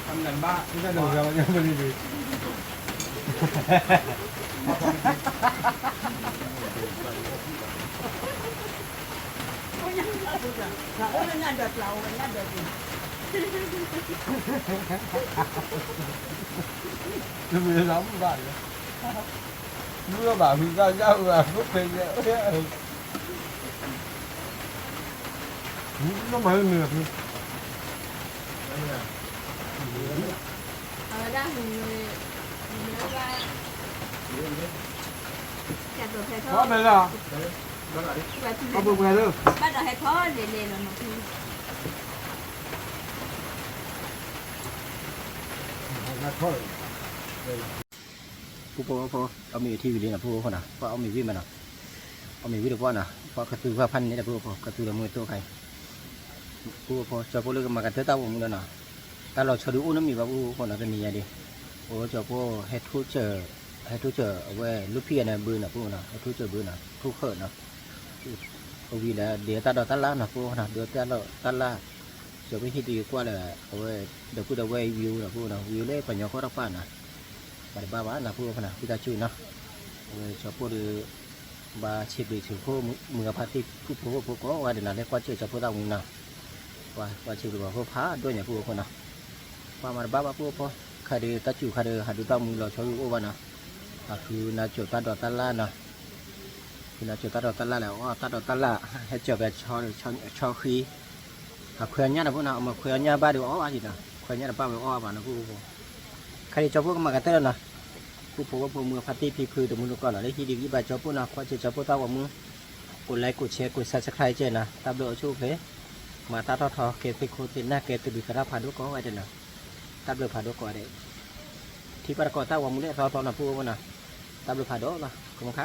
အမနၤဘၣ် တၢ်ဒိးဂၤဘၣ်ညါမနုၤန့ၣ်, တမ့ၢ်လၢဘၣ်လၢ မုၢ်ဘၣ်ဟုသၣ်ညၣ်အၢအခိၣ်ဖဲညါ, မုၢ်နီၢ်မၤလၢနုာ်ဖု, အဝဲဒၣ်ဟု, ဘၣ်ဖဲလၢ, ဘၣ်ပှဲၤပှဲၤလၢ, ဘၣ်ဒီးဟဲထီၣ်လဲၤလဲၤလီၤနီၤဖု. ပူဖိဝဲဖိ, အီၣ်မ့ၤထံဝံၤလံနီၤ ပူဖိဖိနီၤ, ပှၤအီၣ်မ့ၤဝံၤမးနီၤ, အီၣ်မ့ၤဝံၤတပှၢ်နီၤ, ပှၤကသူဖးဖးန့ၣ်တပူဖိ, ကသူဒီးမုၢ်တိၢ်ခါအံၤ, ပူဖိဖိ ကၠီဖိလၢကမၤကတၢၢ်တၢ်ဂီၤမူလီၤနီၤ, တၢ်လီၤဆီဒုးအိၣ်နီတမံၤဘၣ်ပူဖိနီၤ, တနံၤညါဒံး, အိၣ်ကၠီဖိ ဟဲထိစၢၤ, ဟဲထိစၢၤအဝဲ လူဖံးအန့ၣ်ဘုနီၤ ပူဖိနီၤ, ဟဲထိစၢၤဘုနီၤ, ထိၣ်ဃၢၤနီၤ, အဝံၤဒီး ဒုးတၢ်ဒိးတၢ်လၣ်နီၤ ပူဖိနီၤ, ဒုးတၢ်ဒိးတၢ်လၣ်, ကၠီဖိဟံးတယုာ်ကွၢ်လၢ အဝဲ ဒီပုၢ်ဒီဝဲၢ်ဝံၤအိၣ်နီၤ ပူဖိနီၤ, ဝံၤအိၣ်လၢပှၤကညီကီၢ်တဖၣ်နီၤ, ပှၤတဘၣ်ဘၣ်နီၤ ပူဖိနီၤ, ဝံသးစူၤနီၤ, အဝဲကၠီဖိဒီး ဘၣ်ဆံးဘျုးဆံးဖှိၣ်မုၢ်ဂၤဖါတံၢ် ပုၢ်ဖိဝဲၢ်ဖိကိးဂၤဒဲးနီၤ လၢကွၢ်စၢၤကၠီဖိသၣ်ဝံၤနီၤ, ပှၤကွၢ်စၢၤကၠီဖိဖးဒိၣ်ညါ ပူဖိဖိနီၤ, ပှၤမၤတဘၣ်ဘၣ် ပူဖိဖိ, ခါဒီးတၢ်စူၤခါဒီး ဟးဒုးတၢ်မူလီၤဆီဒုးအိၣ်ဘၣ်နီၤ, အဖုနၢ်ကၠိၤတၢ်ဒိးတၢ်လၣ်နီၤ, ဖုနၢ်ကၠိၤတၢ်ဒိးတၢ်လၣ်လဲၣ် အီၣ်တၢ်ဒိးတၢ်လၣ်, ဟဲစၢၤက့ၤ ဆီဃံ ဟးခွဲးအီၣ်ညၣ်နီၤ ပူဖိနီၤ, အမ့ၢ်ခွဲးအီၣ်ညၣ်ဘၣ်ဒီးအီၣ်ဘၣ်က့ၤနီၤ, ခွဲးညၣ်တဘၣ်ဝဲအီၣ်ဘၣ်နီၤ ပူဖိဖိ, ခါဒီးကၠီဖိကမၤကတၢၢ်လီၤနီၤ, ပုၢ်ဖိဝဲၢ်ဖိ မုၢ်ဖါတံၢ်ဖံဖုတမူတကိးနီၤ လၢဟံးဒံးဂံၢ်ဘၣ်ကၠီဖိနီၤ, ကွၢ်စၢၤကၠီဖိသၣ်ဝဲမူ, ကိး like ကိး share ကိး subscribe ကဲနီၤ, တၢ်ဘျုးအိၣ်ဆူၣ်အိၣ်ချ့, မၤတၢ်ထီၣ်ထီ ကဲသုးခိၣ်သုးနၢ် ကဲသုးဒုးသရၣ်ဖးဒိၣ်ကိးဂၤဒဲးနီၤ, တၢ်ဘျုးဖးဒိၣ်ကိးဂၤဒဲး, ထံၣ်ဘၣ်တကိးတၢ်ဂီၤမူလၢအသီသီနီၤ ပုၢ်ဖိဖိနီၤ, တၢ်ဘျုးဖးဒိၣ်လီၤ ခမခါ